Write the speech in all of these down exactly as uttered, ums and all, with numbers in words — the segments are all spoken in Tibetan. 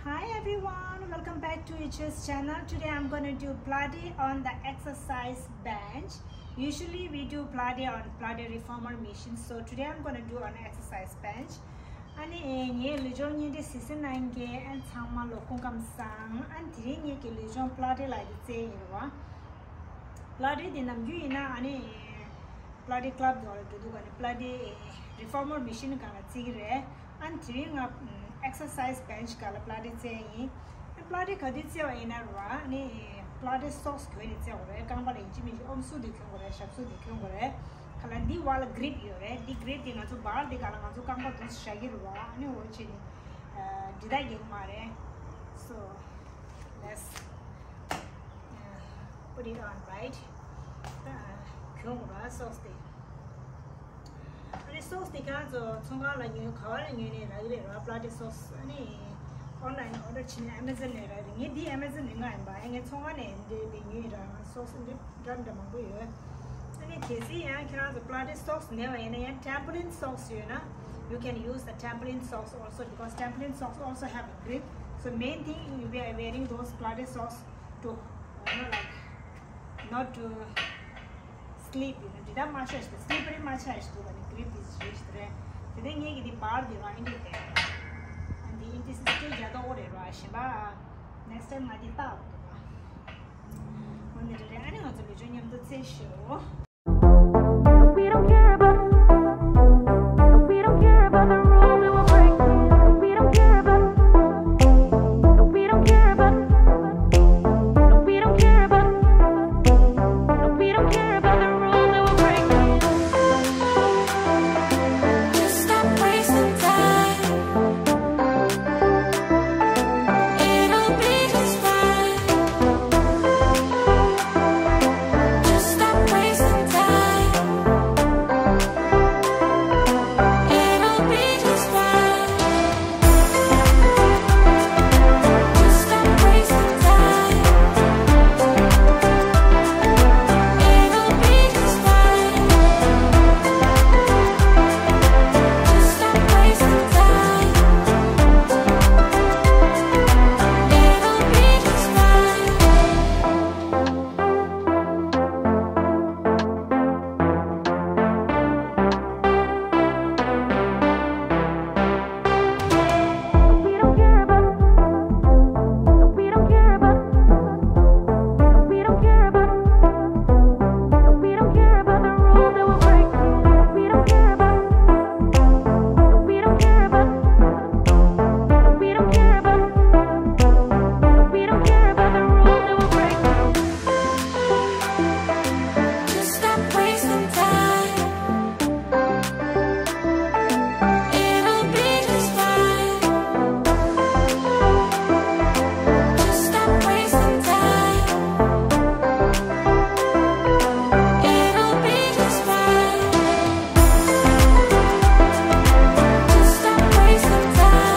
Hi everyone, welcome back to Ichus channel. Today I'm gonna do Pilates on the exercise bench. Usually we do Pilates on Pilates reformer machine. So today I'm gonna do on exercise bench. ཨ་ནི་ངའི་ལུས་སྦྱོང་བརྙན་འཕྲིན་གཟིགས་གནང་མཁན་ཨ་ཚང་མ་ལ་སྐུ་ཁམས་བཟང་། ཨ་ནི་དེ་རིང་ངེད་ཀྱི་ལུས་སྦྱོང་Pilates་ལ་ཡི་རྩེ་ཡིན་རེད་བ། Pilates་དེ་ནམ་རྒྱུན་ཡིན་ན་ཨ་ནི་Pilates club་སྒང་ལ་འགྲོ་དུས་ཨ་ནི་Pilates reformer machine་སྒང་ལ་རྩེ་གི་རེད། ཨ་ནི་དེ་རིང་ང་exercise bench་སྒང་ལ་Pilates་རྩེ་ཡིན། Pilates་ག་དུས་རྩེ་བ་ཡིན་ན་ར་ཨ་ནི་Pilates socks་གྱོན་ནས་རྩེ་དགོས་རེད། རྐང་པ་ལ་ཡིན་གཅིག་མིན་གཅིག་ཨམ་སྲུ་དེ་གྱོན་དགོས་རེད། ཞབས་སྲུ་དེ་གྱོན་དགོས་རེད། ག་ལ་འདི་བར་ལ་grip་ཡོད་རེད། འདི་grip་དེ་ང་ཚོ་bar་དེ་སྒང་ལ་ང་ཚོ་རྐང་པ་འདུག་སེ་བཞག་གི་རེད་བ། ཨ་ནི་འོ་བྱས་ནས་འདྲི་ད་རྒྱག་གི་མ་རེད། So let's uh, put it on, right? གྱོན་དགོས་ར་socks་དེ། ཨ་ནི་socks་དེ་ཁྱེད་རང་ཚོ་ཚོང་ཁང་ལ་ཉོས་ག་བ་ལ་ཉོས་ནས་རག་གི་རེད་ར། Pilates socks་ཨ་ནི་online་ནས་order་བྱས་ནས་Amazon་ནས་རག་གི་རེད། ངས་འདི་Amazon་ནས་མངགས་ཡིན་པ། ཨ་ངས་ཚོང་ཁང་ནས་འདི་འདི་ཉོས་ར། socks་འདི་འདྲ་འདྲ་མང་པོ་ཡོད། ཨ་ནི་གལ་སྲིད་ཡང་ཁྱེད་རང་ཚོ་Pilates socks་མེད་པ་ཡིན་ན་ཡང་trampoline socks་ཡོད་ན། You can use the trampoline socks also, because trampoline socks also have a grip. So main thing you are wearing those Pilates socks to, you know, like, not to slip, you know, འདྲི་ད་མ་ཆགས་ཤིག slippery་མ་ཆགས་ཤིག་འདུག་ག་ནི་grip་དེ་ཞིག་རེད། དེ་ནས་ངེད་ཀྱི་འདི་bar་དེ་རང་ཨིན་དྲི་དེ། ཨ་འདི་ཨིན་དྲི་སི་སྐད་རྒྱག་ཏོག་རེད་ར། གཞན་པ་next time་ང་འདི་ལྟ་འོ་འདུག་ག་འོ་འདི་རེད། ཨ་ནི་ང་ཚོ་ལུས་སྦྱོང་མཉམ་དུ་རྩེ་ཤོག We don't care about, we don't care about the rules that we're breaking. We don't care about, we don't care about, we don't care about, we don't care about the rules that we're breaking. Just stop wasting time. It'll be just fine. Just stop wasting time. It'll be just fine. Just stop wasting time. It'll be just fine. Just stop wasting time. It'll be just fine. Just stop wasting time. It'll be just fine. Just stop wasting time.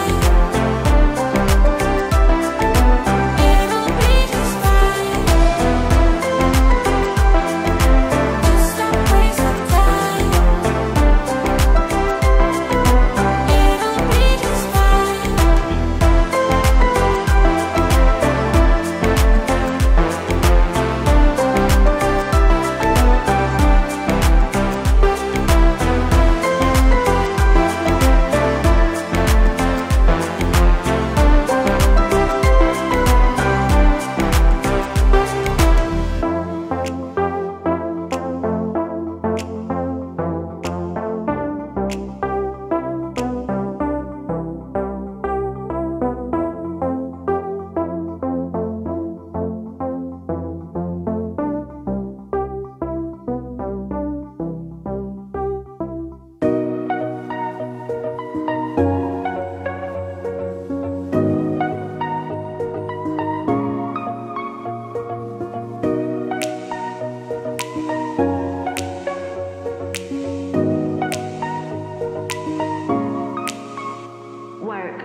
It'll be just fine. Just stop wasting time. It'll be just fine. Just stop wasting time. It'll be just fine. Work.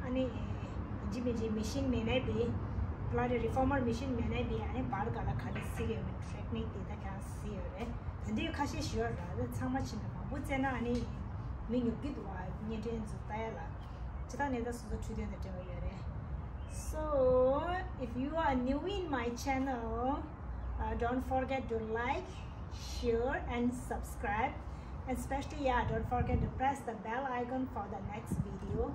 ཨ་ནི་ཡིན་གཅིག་མིན་གཅིག་མི་ཤིན་མེད་ནའི་བི་བླ་རེ་རི་ཕོར་མར་མི་ཤིན་མེད་ནའི་བི་ཨ་ནི་བར་ག་ལ་ག་རེ་སི་ཡོད་མེད་ཊེག་ནིག་དེ་ད་ཁྱང་སི་ཡོད་རེད། ད་འདི་ཁ་ཤས་ཞུ་ཡ་ར་ཚང་མ་ཕྱིན་ན་མང་པོ་བཙལ་ན་ཨ་ནི་མི་ཉོབ་ཀྱི་འདུག་བ། བརྙན་འཕྲིན་འཛུགས་ལྟ་ཡ་ལ་ཇི་ལྟར་ནས་ད་སོ་སོ་འཕྲོད་བསྟེན་དང་འབྲེལ་བ་ཡོད་རེད། So if you are new in my channel, uh, don't forget to like, share and subscribe, and especially, yeah, don't forget to press the bell icon for the next video.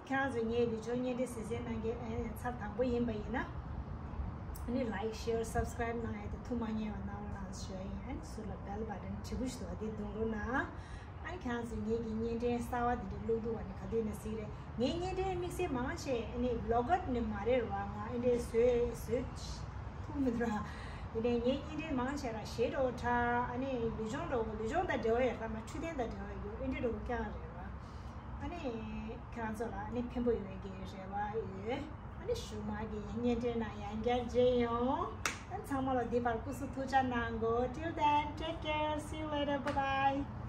ཁྱེད་རང་ཚོས་ངའི་བི་ཌི་ཡོ་བརྙན་འཕྲིན་གཟིགས་གཟིགས་གནང་མཁན་ཚར་དང་པོ་ཡིན་པ་ཡིན་ན། ཨ་ནི་like, share, subscribe གནང་ཡ་དེ་ཐུགས་མ་མཉེས་པ་གནང་རོགས་གནང་ཞུ་ཡ་ཡིན། ཨ་ནི་ཟུར་ལ་bell button་བྲིས་པོ་ཞིག་འདུག་བ་དེ་རྡུང་རོགས་གནང་། ཨ་ནི་ཁྱེད་རང་ཚོས་ངེད་ཀྱི་བརྙན་འཕྲིན་གསར་བ་དེ་འདྲ་བླུག་འདུག་བ་ནི་ག་དུས་ནས་གཟིགས་རེད། ངའི་བརྙན་འཕྲིན་དམིགས་བསལ་མང་ཆེ་ཨ་ནི་vlogger་ནི་མ་རེད་བ། ང་ཨེ་འདྲའི་བཟོས་བཟོས་ཐུབ་མི་འདུག་ར། ཡིན་ནའི་ངའི་བརྙན་འཕྲིན་མང་ཆེ་ར་གཞས་འདྲ་བོ་འཁྲབ། ཨ་ནི་ལུས་སྦྱོང་འདྲ་བོ་ལུས་སྦྱོང་དང་འབྲེལ་བ་ཡོད་ས་མ་འཕྲོད་བསྟེན་དང་འབྲེལ་བ་ཡོད་ཨེ་འདྲའི་འདྲ་བོ་རྐྱང་རེད་བ། ཨ་ནི་ཁྱེད་རང་ཚོ་ལ་ཨ་ནི་ཕན་པོ་ཡོང་ཡ་གི་རེ་བ་ཡོད། ཨ་ནི་གཞུག་མ་གི་བརྙན་འཕྲིན་ནང་ཡང་བསྐྱར་མཇལ་ཡོང་། ཨ་ནི་ཚང་མ་ལ་འདི་བར་སྐུ་གཟུགས་ཐུགས་ཅག་གནང་གོ། Till then, take care, see you later, bye bye.